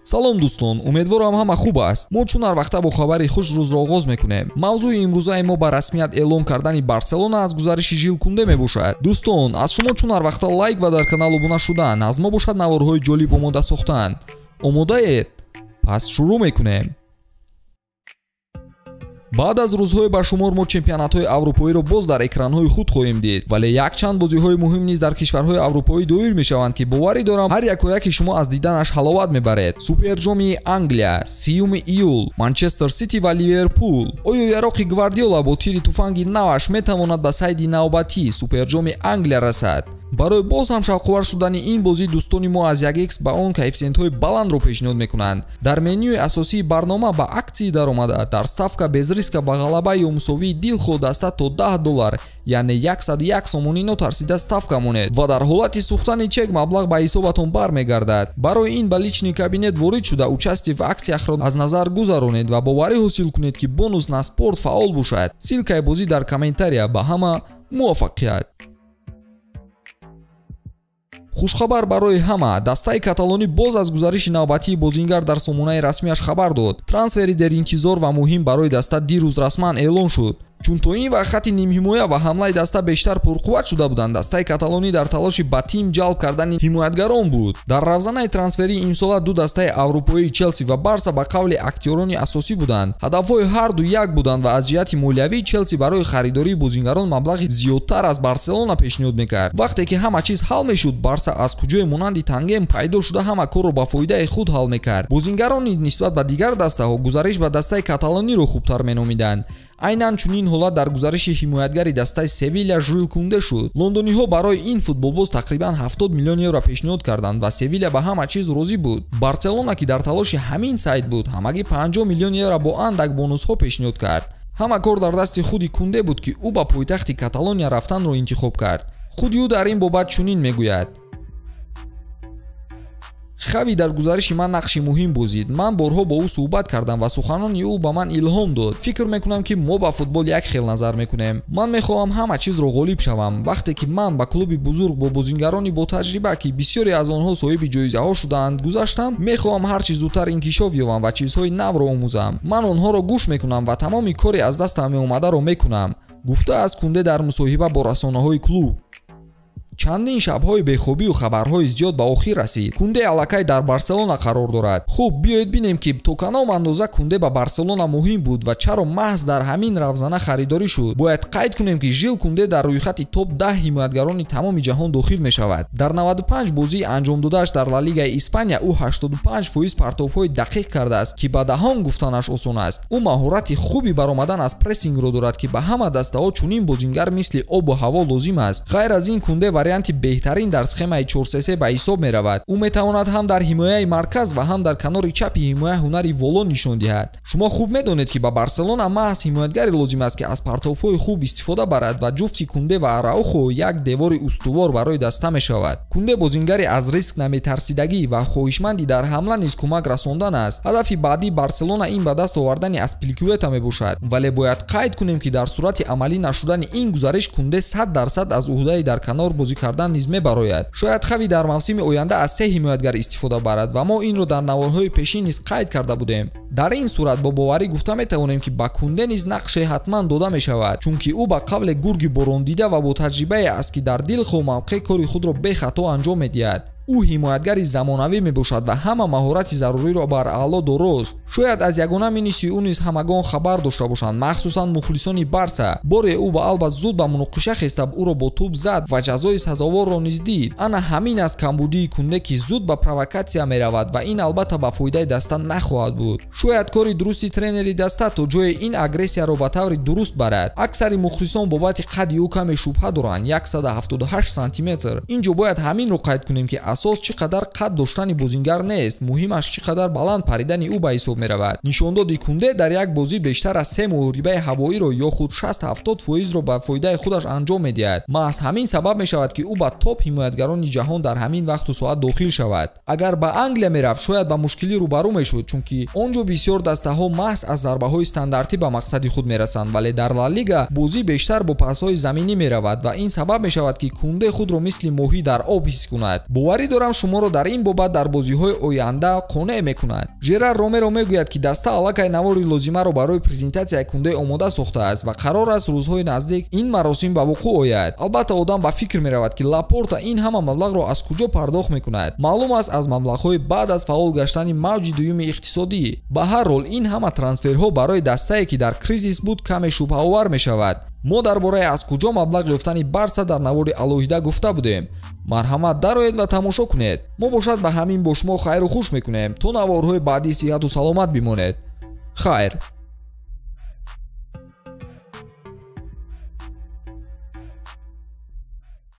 Салом дӯстон, умедворам ҳама хуб аст. Мо чун ҳар вақта бо хабари хуш рӯзро оғоз мекунем. Мавзӯи имрӯзаи мо ба расмият эълон кардани Барселона аз гузариши Жил Кунде мебошад. Дӯстон, аз шумо чун ҳар вақта лайк ва дар канал обуна шудан, аз мо бошад наворҳои ҷолиб омода сохтан. Омодаед? Пас шурӯъ мекунем. Баъд аз рӯзҳои ба шумор мо чемпионатҳои аврупоиро боз дар экранҳои худ хоҳем дид, вале якчанд бозиҳои муҳим низ дар кишварҳои аврупоӣ доир мешаванд, ки боварӣ дорам ҳар якояки шумо аз диданаш ҳаловат мебаред. Суперҷоми Англия, 30 июл, Манчестер Сити ва Ливерпул. Оё яроқи Гвардиола бо тири туфанги наваш метавонад ба сайди навбатӣ Суперҷоми Англия расад? Барои боз ҳам шавқовар шудани ин бозӣ дӯстони мо аз 1x ба он коэффисиентҳои баландро пешниҳод мекунанд. Дар менюи асосии барнома ба аксии даромада дар ставка без риска ба ғалаба ё мусовии дилхоҳ даста то $10, яъне 101 сомонӣ нотарсида ставка монед ва дар ҳолати сӯхтани чек маблағ ба ҳисобатон бармегардад. Барои ин ба личный кабинет ворид шуда участие в акцияхро аз назар гузаронед ва боварӣ ҳосил кунед, ки бонус на спорт фаъол бошад. Ссылкаи бозӣ дар комментария. Ба ҳама муваффақият. Хушхабар барои ҳама. Дастаи каталонӣ боз аз гузариши навбатии бозингар дар сомонаи расмиаш хабар дод. Трансфери деринтизор ва муҳим барои даста дирӯз расман эълон шуд. Чун то ин вақт хати нимҳимоя ва ҳамлаи даста бештар пурқувват шуда буданд, дастаи каталонӣ дар талоши ба тим ҷалб кардани ҳимоятгарон буд. Дар равзанаи трансферии имсола ду дастаи аврупоии Челси ва Барса ба қавли актёрони асосӣ буданд. Ҳадафҳои ҳарду як буданд ва аз ҷиҳати молиявӣ Челси барои харидории бозингарон маблағи зиёдтар аз Барселона пешниҳод мекард. Вақте ки ҳама чиз ҳал мешуд, Барса аз куҷое монанди тангем пайдо шуда ҳама корро ба фоидаи худ ҳал мекард. Бозингарон нисбат ба дигар дастаҳо гузариш ба дастаи каталониро хубтар меномиданд. Айнан чунин ҳолат дар гузариши ҳимоятгари дастаи Севиля Жил Кунде шуд. Лондониҳо барои ин футболбоз тақрибан 70 миллион евро пешниҳод карданд ва Севиля ба ҳама чиз розӣ буд. Барселона, ки дар талоши ҳамин сайд буд, ҳамагӣ 50 миллион евро бо андак бонусҳо пешниҳод кард. Ҳама кор дар дасти худи Кунде буд, ки ӯ ба пойтахти Каталония рафтанро интихоб кард. Худи ӯ дар ин бобат чунин мегӯяд: Хави дар гузариши ман нақши муҳим бозид. Ман борҳо бо ӯ суҳбат кардам ва суханони ӯ ба ман илҳом дод. Фикр мекунам, ки мо ба футбол як хел назар мекунем. Ман мехоҳам ҳама чизро ғолиб шавам. Вақте ки ман ба клуби бузург бо бозингарони ботаҷриба, ки бисёре аз онҳо соҳиби ҷоизаҳо шудаанд, гузаштам, мехоҳам ҳарчи зудтар инкишоф ёбам ва чизҳои навро омӯзам. Ман онҳоро гӯш мекунам ва тамоми кори аз дастам меомадаро мекунам, гуфтааст Кунде дар мусоҳиба бо расонаҳои клуб. Чандин шабҳои бехобию хабарҳои зиёд ба охир расид. Кунде аллакай дар Барселона қарор дорад. Хуб, биёед бинем, ки то кадом андоза Кунде ба Барселона муҳим буд ва чаро маҳз дар ҳамин равзана харидорӣ шуд. Бояд қайд кунем, ки Жил Кунде дар рӯйхати топ 10 ҳимоятгарони тамоми ҷаҳон дохил мешавад. Дар 95 бозии анҷомдодааш дар Ла Лигаи Испания ӯ 85% партовҳои дақиқ кардааст, ки ба даҳон гуфтанаш осон аст. Ӯ маҳорати хуби баромадан аз прессингро дорад, ки ба ҳама дастаҳо чунин бозингар мисли обу ҳаво лозим аст. Ғайр аз ин, Кунде варианти беҳтарин дар схемаи 4-3-3 ба ҳисоб меравад. Ӯ метавонад ҳам дар ҳимояи марказ ва ҳам дар канори чапи ҳимоя ҳунари воло нишон диҳад. Шумо хуб медонед, ки ба Барселона маҳз ҳимоятгаре лозим аст, ки аз партовҳои хуб истифода барад ва ҷуфти Кунде ва Араухо як девори устувор барои даста мешавад. Кунде бозингари аз риск наметарсидагӣ ва хоҳишманди дар ҳамла низ кӯмак расондан аст. Ҳадафи баъдии Барселона ин ба даст овардани Аспиликуэта мебошад. Вале бояд қайд кунем, ки дар сурати амалӣ нашудани ин гузариш Кунде 100% аз уҳдаи дар канор бозӣ кардан низ мебарояд. Шояд Хави дар мавсими оянда аз се ҳимоятгар истифода барад ва мо инро дар наворҳои пешин низ қайд карда будем. Дар ин сурат бо боварӣ гуфта метавонем, ки ба Кунде низ нақше ҳатман дода мешавад, чунки ӯ ба қавле гурги борондида ва бо таҷрибае аст, ки дар дилхоҳ мавқеъ кори худро бехато анҷом медиҳад. Ӯ ҳимоятгари замонавӣ мебошад ва ҳама маҳорати заруриро бар аъло дорост. Шояд аз ягона минуси ӯ низ ҳамагон хабар дошта бошанд, махсусан мухлисони Барса. Боре ӯ ба Алба зуд ба муноқиша хеста ӯро бо тӯб зад ва ҷазои сазоворро низ дид. Ана ҳамин аст камбудии Кунде, ки зуд ба провокатсия меравад ва ин албатта ба фоидаи даста нахоҳад буд. Шояд кори дурусти тренери даста то ҷое ин агрессияро ба таври дуруст барад. Аксари мухлисон бобати қадди ӯ каме шубҳа доранд, 178 сантиметр. Инҷо бояд ҳаминро қайд кунем, ки асос чӣ қадар қад доштани бозингар нест, муҳимаш чӣ қадар баланд паридани ӯ ба ҳисоб меравад. Нишондоди Кунде дар як бозӣ бештар аз 3 муҳорибаи ҳавоиро ё худ 60-70%-ро ба фоидаи худаш анҷом медиҳад. Маҳз ҳамин сабаб мешавад, ки ӯ ба топ ҳимоятгарони ҷаҳон дар ҳамин вақту соат дохил шавад. Агар ба Англия мерафт, шояд ба мушкилӣ рӯбарӯ мешуд, чунки он ҷо бисёр дастаҳо маҳз аз зарбаҳои стандартӣ ба мақсади худ мерасанд, вале дар Ла Лига бозӣ бештар бо пасҳои заминӣ меравад ва ин сабаб мешавад, ки Кунде худро мисли моҳӣ дар об ҳис кунад. Боварӣ Боварӣ дорам, шуморо дар ин бобат дар бозиҳои оянда қонеъ мекунад. Жерар Ромеро мегӯяд, ки даста аллакай навори лозимаро барои презентатсияи Кунде омода сохтааст ва қарор аст рӯзҳои наздик ин маросим ба вуқӯъ ояд. Албатта, одам ба фикр меравад, ки Лапорта ин ҳама маблағро аз куҷо пардохт мекунад. Маълум аст, аз маблағҳои баъд аз фаъол гаштани мавҷи дуюми иқтисодӣ. Ба ҳар ҳол, ин ҳама трансферҳо барои дастае, ки дар кризис буд, каме шубҳаовар мешавад. Мо дар бораи аз куҷо маблағ ёфтани Барса дар навори алоҳида гуфта будем. Марҳамат, дароед ва тамошо кунед. Мо бошад ба ҳамин бо шумо хайру хуш мекунем. То наворҳои баъдӣ сиҳату саломат бимонед. Хайр.